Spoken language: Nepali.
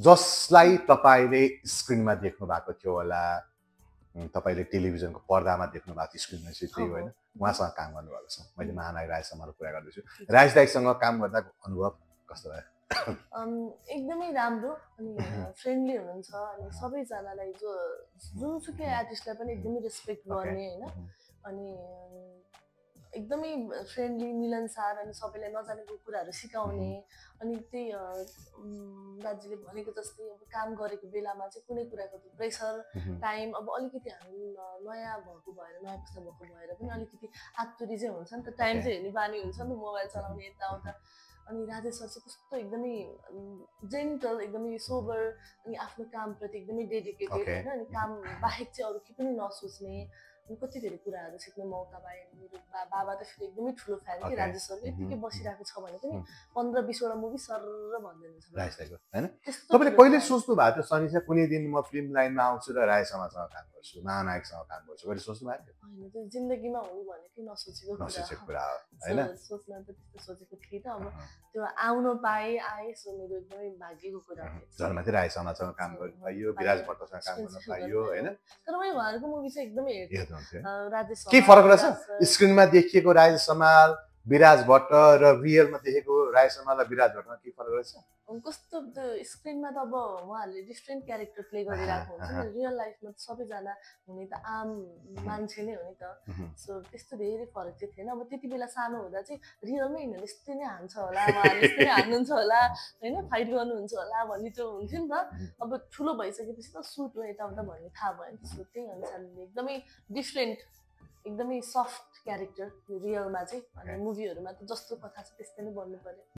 जसलाई तपाईले स्क्रिनमा देख्नु भएको थियो होला, तपाईले टेलिभिजनको पर्दामा देख्नु भएको थियो स्क्रिनमा चाहिँ त्यही होइन, उहाँसँग काम गर्नुभएको छ। मैले महानायक राज शर्माको कुरा गर्दैछु। राज दाइसँग काम गर्दाको अनुभव कस्तो भयो? एकदमै राम्रो अनि फ्रेन्डली हुनुहुन्छ अनि सबैजनालाई जुनसुकै आर्टिस्टलाई पनि एकदमै रेस्पेक्ट गर्ने होइन अनि एकदमै फ्रेन्डली मिलनसार अनि सबैलाई नजानेको कुराहरू सिकाउने अनि त्यही दाजुले भनेको जस्तै अब काम गरेको बेलामा चाहिँ कुनै कुराको प्रेसर टाइम अब अलिकति हामी नयाँ भएको भएर नयाँ पुस्ता भएको भएर पनि अलिकति आतुरी चाहिँ हुन्छ नि त, टाइम चाहिँ हेर्ने बानी हुन्छ नि त, मोबाइल चलाउने यताउता। अनि राजेश सर चाहिँ कस्तो एकदमै जेन्टल, एकदमै सोबर अनि आफ्नो कामप्रति एकदमै डेडिकेटेड होइन अनि काम बाहेक चाहिँ अरू के पनि नसोच्ने अनि कति धेरै कुराहरू सिक्ने मौका पाएँ। मेरो बाबा त फेरि एकदमै ठुलो फ्यान कि राजेश सरको, यतिकै बसिरहेको छ भने पनि 15-20 वटा मुभी सर भनिदिनुहुन्छ होइन। तपाईँले पहिले सोच्नु भएको थियो सनिसा कुनै दिन म फिल्म लाइनमा आउँछु र राय शर्मासँग काम गर्छु, महानायकसँग काम गर्छु, कहिले सोच्नु भएको थियो? होइन, त्यो जिन्दगीमा हुनु भनेकै नसोचेको कुरा हो होइन। सोच्न त त्यस्तो सोचेको थिएन, अब त्यो आउन आए सो मेरो एकदमै भाग्यको कुरा हो। जन्मथि राय शर्मासँग काम गर्नु पाइयो, विराज भट्टसँग काम गर्न पाइयो होइन। तर मैले उहाँहरूको मुभी चाहिँ एकदमै हेर्छु। राजेश के फरक रहेछ स्क्रिनमा देखिएको राजेश शर्मा, विराज भट्ट र रियलमा देखेको राय शर्मा र विराज भट्टमा के फरक रहेछ? कस्तो त्यो स्क्रिनमा त अब उहाँहरूले डिफ्रेन्ट क्यारेक्टर प्ले गरिरहेको हुन्छ नि, रियल लाइफमा त सबैजना हुने त आम मान्छे नै हो नि त, सो त्यस्तो धेरै फरक चाहिँ थिएन। अब त्यति बेला सानो हुँदा चाहिँ रियलमै यिनीहरूले यस्तै नै हान्छ होला, उहाँहरूले यस्तै नै हान्नुहुन्छ होला होइन, फाइट गर्नुहुन्छ होला भन्ने त्यो हुन्थ्यो नि त। अब ठुलो भइसकेपछि त सुट हो यताउता भन्ने थाहा भयो नि त, सो त्यही अनुसारले एकदमै डिफ्रेन्ट एकदमै सफ्ट क्यारेक्टर रियलमा चाहिँ अनि मुभीहरूमा त जस्तो कथा छ त्यस्तै नै बन्नु पर्यो।